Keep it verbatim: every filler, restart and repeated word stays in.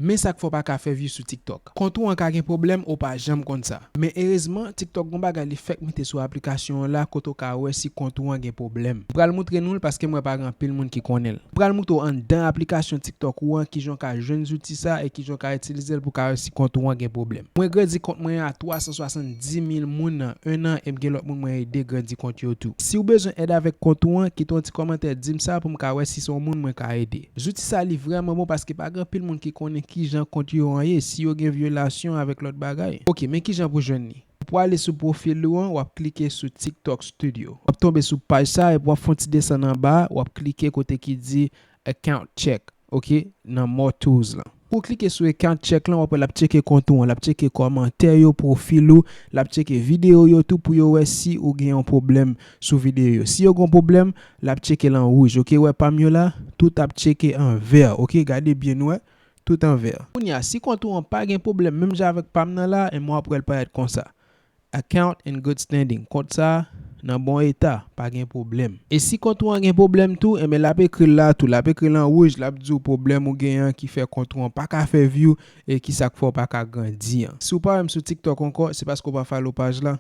Men sa k fè w pa ka fè view sou TikTok. Kont ou an ka gen pwoblèm, ou pa janm konn sa. Men erezman, TikTok gon bagay li fèk mete sou aplikasyon an la kote w ka wè si kont ou an gen pwoblèm. M pral moutre nou l paske m wè pa gen anpil moun ki konnen l. M pral moutre w anndan aplikasyon TikTok ou an kijan w ka jwenn zouti sa e kijan w ka itilize l pou w ka wè si kont ou an gen pwoblèm. Mwen grandi kont mwen a twa san swasanndis mil moun nan en an e m gen lòt moun mwen ede grandi kont yo tou. Si w bezwen èd avèk kont ou an, kite yon ti kòmantè di m sa pou m ka wè si se yon moun mwen ka ede. Zouti sa li vrèman bon paske pa gen anpil moun ki konnen kijan kont yo an ye, si yo gen vyolasyon avèk lòt bagay. Ok, men kijan pou jwenn li. Pou ale sou pwofil ou an, w ap klike sou TikTok Studio. W ap tonbe sou paj sa epi w ap fè yon ti desann anba, w ap klike kote ki di Account Check, ok, nan More Tools lan. Pou w klike sou Account Check lan, w ap wè l ap tcheke kont ou an, l ap tcheke kòmantè yo, pwofil ou, l ap tcheke videyo yo tou pou yo wè si ou gen yon pwoblèm sou videyo yo. Si yo gen yon pwoblèm, l ap tcheke l an wouj, ok, wè pa m yo la, tout ap tcheke an vè, ok, gade byen nou wè, tout an vè. Kounye a, si kont ou an pa gen pwoblèm, menm jan avèk pa m nan la, e mwen w ap wè l parèt konsa. Account in good standing. Kont sa nan bon eta, pa gen pwoblèm. E si kont ou an gen pwoblèm tou, enben l ap ekri l la tou, l ap ekri l an wouj, l ap di w pwoblèm ou gen an ki fè kont ou an pa ka fè view e ki sa k fè w pa ka grandi an. Si w pa wè m sou TikTok ankò, se paske w pa follow paj la.